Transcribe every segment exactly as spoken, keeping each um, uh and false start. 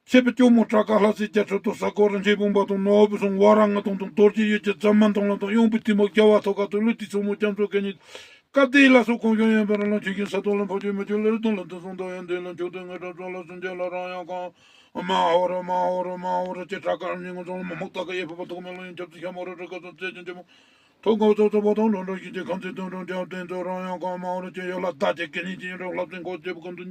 ཆེ་བའི་སྐྱོ་མོ་བྲག་དཀར་ལྷ་སའི་རྒྱ་མཚོ་དང་ས་གོ་རིན་ཆེན་བུམ་པ་དང་ནོར་བུ་གསུམ་བ་ར་ལྔ་དང་དང་རྡོ་རྗེ་གཡུ་བྱུ་རྫ་མ་མདོང་ལ་དང་གཡུང་པོ་ཐིམ་པ་རྒྱལ་བ་ཐོག་ཁ་དང་ཀླུ་ཐེ་ཚོགས་མོ་རྒྱ་མཚོ་སྐད་ཉིད། སྐལ་ལྡན་ལ་སོགས་གང་བྱུང་ཡོད་པར་ལ་ཆོས་ཀྱི་ས་དོང་ལ་འཕོ་ཆོས་མི་ཆོས་ལ་རི་དོང་ལ་དུ་སོང་དོ་ཡང་དེ་ལ་མཆོག་ཏུ་ངེས་གྲགས་ཚོགས་ལ་སུན་འབྱིན་ལ་རང་ཡང་གང་མ་ཧོ་ར་མ་ཧོ་ར་མ་ཧོ་ར་ཅེས་གྲགས་དཀར་སྙིང་ངོ་ཚང་ལ་མ་མོག་ཏ་ཀ་ཡེ་ཕུ་པ་ཐོག་མེ་ལོ་ཡང་ཆབ་ཏུ་ཤ་མོ་ར་རི་ཀ་ཚོ་རྩེ་ཅན་ཆེན་མོ། ཐོག་མགོ་ཚོགས་ཚོགས་པ་དང་འགྲོ་འགྲོ་ཞིག་གི་ཁམས་ཚན་དོན་གྲུབ་འཇམ་བསྟན་ཚོགས་རང་ཡང་གང་མང་རུ་ཅན་ཡོད་ལ་བདག་ཅེས་གལ་ནི་ཅན་རང་བསླབ་ཚན་འགོ་བརྗེ་བོ་ཀུན་ཏུ་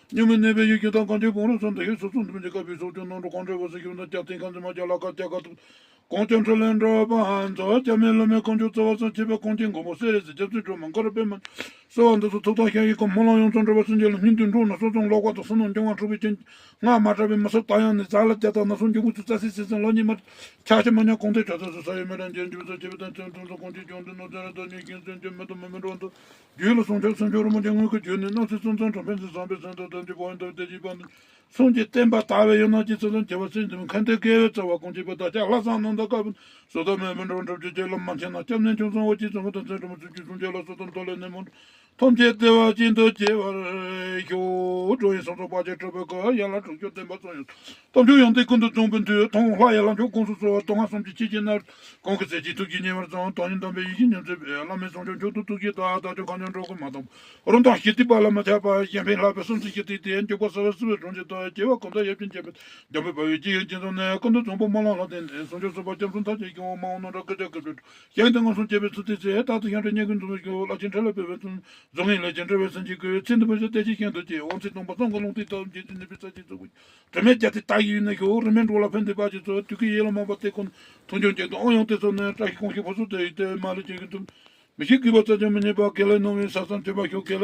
སྙོམས་མེད་གནས་པའི་ཡུལ་གྱི་དང་གང་ཅི་བོང་རུ་སོན་དུ་ཡོད་སོ་སོ་འདི་མི་འཇིགས་པའི་སོགས་ཀྱང་ནང་དུ་གང་འདྲ་བོ་སུ་ཞིག་ན་རྒྱ་བསྟན་གང་ཚི་མ་རྒྱ་ལ་ཁ་རྒྱ་ཁ་ཐུག་གང་ཅང་ཁྲི་ལན་འགྲོ་པ་ཚོ་རྒྱ་མེད་ལོ་མེད་གང་ཅུང་རྩ་བ་སོང་ཆེ་བའི་གང་ཅན་མགོན་པོ་སེ་རེ་སི་རྒྱ་མཚོའི་སྒྲོལ་མ་མཁའ་རུ་པདྨ་སོ་བ་འདི་ཚོ་ཐུགས་དང་ཤ་ཡི་གོ་སྨོན་ལམ་ཡོངས་རྫོགས་འགྲོ་བ་སེམས་ཅན་ལ་སྙིང་དུ་འགྲོ་ན་སོ་སོ་ལོག་པ་དང་སུ་ནང་འབྱུང་བ་འཁྲུག་པའི་ཅན། སྔགས་མ་གྲགས་པའི་མི་སུ་ལྟ་ཡང་ནི་ཛ་ལ་རྒྱ་དང་ན་སོང་འགྱུར་བུ་ཚུ་རྩ་སྲིད་སྲིད་ཙམ་ལོ་ཉི་མ། ཆ་ཤས་མ་ཉག་གོང་ཐེ་གྲོ་ཚོ་སུ་ས་ཡོད་མེད་རང་རྒྱལ་འཇུ་ཚོ་ཆེ་བའི་དང་ཚན་ཐུང་ཚོ་གོང་ཆེ་ཀྱང་འདི་ནོ་ཚན་ར་དང་ཉིད་ཀྱང་སེམས་ཅན་མི་དང་མི་མི་འགྲོ་འདུག་རྒྱུད་ལ་སྲུང་སྐྱོབ་སྲུང་སྐྱོབ་རི་མོ་ཅན་དངོས་ཀྱི་རྒྱུད་ནི་སྣང་སྲིད་གསུམ་ཚང་གྲངས་ཕན་ཚུན་བཟང་པའི་སེམས་དང་དོན་གྱི་བོན་དང་བདེ་སྐྱིད་པ་ནི། གསུང་གི་བསྟན་པ་དར་བའི་ཡུལ་ན་ཅི་ཚོ་དང་བྱེ་བ་སེམས་དུ་མཁན་ཏེ་དགེ་བའི་རྩ་བ་གོང་ཆེ་པ་དར་ལྕག་ལྷ་བཟང་ནང་དག་དཀར་བོ་སོ་ཐར་མེད་པའི་འགྲོ་འགྲུབ་ཀྱི་རྒྱལ་ལ་མ་ཆེན་ན་སྐྱབས་གནས་ཆུང་ཚང་བ་ཅི་ཚོ་གི་དང་ཚན་རི་མོ་ཚུལ་གྱི་གསུང་རྒྱལ་ལ་སོ་ཐར་མཐོ་ལས་ནས་མོ། ཐམས་ཅད་བདེ་བ་ཅན་དུ་སྐྱེ་བར་ཤོག་འགྲོ་ཡི་སོ་སོ་བར་ཆད་གྲོལ་བའི་སྐུ་ཡན་ལག་དྲུག་ཅུ་བདེན་པ་ཚོགས་ཡོད། སྟོབས་འབྱོར་ཡོན་ཏན་ཀུན་ཏུ་འཛོམས་པའི་མཐུས་མཐོང་ལྷ་ཡི་ལྷ་མཆོག་དགོངས་སུ་གསོལ་བ་དོན་ལྔ་གསུམ་གྱི་ཆོས་ཀྱི་ནང་གོང་གི་ཟས་ཀྱི་ཐུགས་ཀྱི་ཉེ་བར་བཟང་དོན་ཡིན་དམ་པའི་ཡིད་ཀྱི་ཉམས་ཚད་པའི་བླ་མའི་གསུང་ཆོས་མཆོག་ཏུ་ཐུགས་ཀྱི་བདག་བདག་ཅོ་གང་ཉམས་འགྲོ་ཀུན་མ་དང་རུང་དང་ཞི་བདེ་པ་ལ་མ་ཆགས་པ་གཞན་ཕན་ལྷག་པའི་སེམས་ཚེ་ཞི་བདེ་དེ་འཇུག་པ་གསལ་བ་སྲིད་པའི་གྲོང་ཁྱེར་དང་སྐྱེ་བ་གང་དག་ཡབ་ཀྱིན་འབྱེད་པའི་འཇམ་དཔལ་དཔའ་བོའི་སྤྱི་ཡི་སྤྱི་ཚོགས་ནས་ཀུན་ཏུ་བཟང་པོ་སྨོན་ལམ་ལ་བརྟེན་ནས་གསུང་ཆོས་གསུངས་པ་སྐྱབས་སུ་མཐའ་ཅན་སྐྱོང་བ་མ་འོངས་ནོར་འདྲ་ཀུན་ཀྱང་གུས་པས་གཞན་དུ་ངན་སོང་སྐྱེ་བའི་ཚུལ་ཏེ་ཚེ་རྟག་ཏུ་ཤ་འཕྲོ་སྙན་ཀུན་འཛོམས་པའི་སྐྱོ་བོ་བླ་ཆེན་འཕྲིན་ལས་སྤེལ་བའི་ཚུལ་རྫོང་ངེས་ལས་ཀྱི་འབྲེལ་བའི་སེམས་ཀྱི་སྐུའི་ཚེ་འདི་ཕན་ཆད་བདེ་ཆེན་ཤིན་ཏུ་ཆེ་དབང་ཚད་སྟོང་པ་སངས་རྒྱས་ལུང་བསྟན་ལྟ་བུ་འཇིག་རྟེན་ནུས་པའི་རྩ་ཆེན་ཚོགས་ཀྱི་དྲི་མེད་རྒྱལ་སྲས་རྟག་ཡིན་ནི་ཤོག་རིས་མེད་འགྲོ་ལ་ཕན་བདེ་བ་ཅི་ཚོགས་དུས་ཀྱི་ཡིད་ལ་མང་བ་སྟེ་ཀུན་ཐུགས་འཇོག་འཇོག་ཏུ་དབང་ཡང་སྟེ་ཚོགས་ནས་བཀྲ་ཤིས་དགོངས་ཤིག་ཕོ་སོགས་དེ་ཡི་དེ་མ་ལུས་ཅན་གྱི་དུམ་མི་ཤིགས་གུས་པ་རྩ་ཆེན་མི་ཉེས་པ་དགེ་ལེགས་སྣང་བའི་ས་མཚམས་ཐོས་པ་ཤོག་དགེ་ལེགས།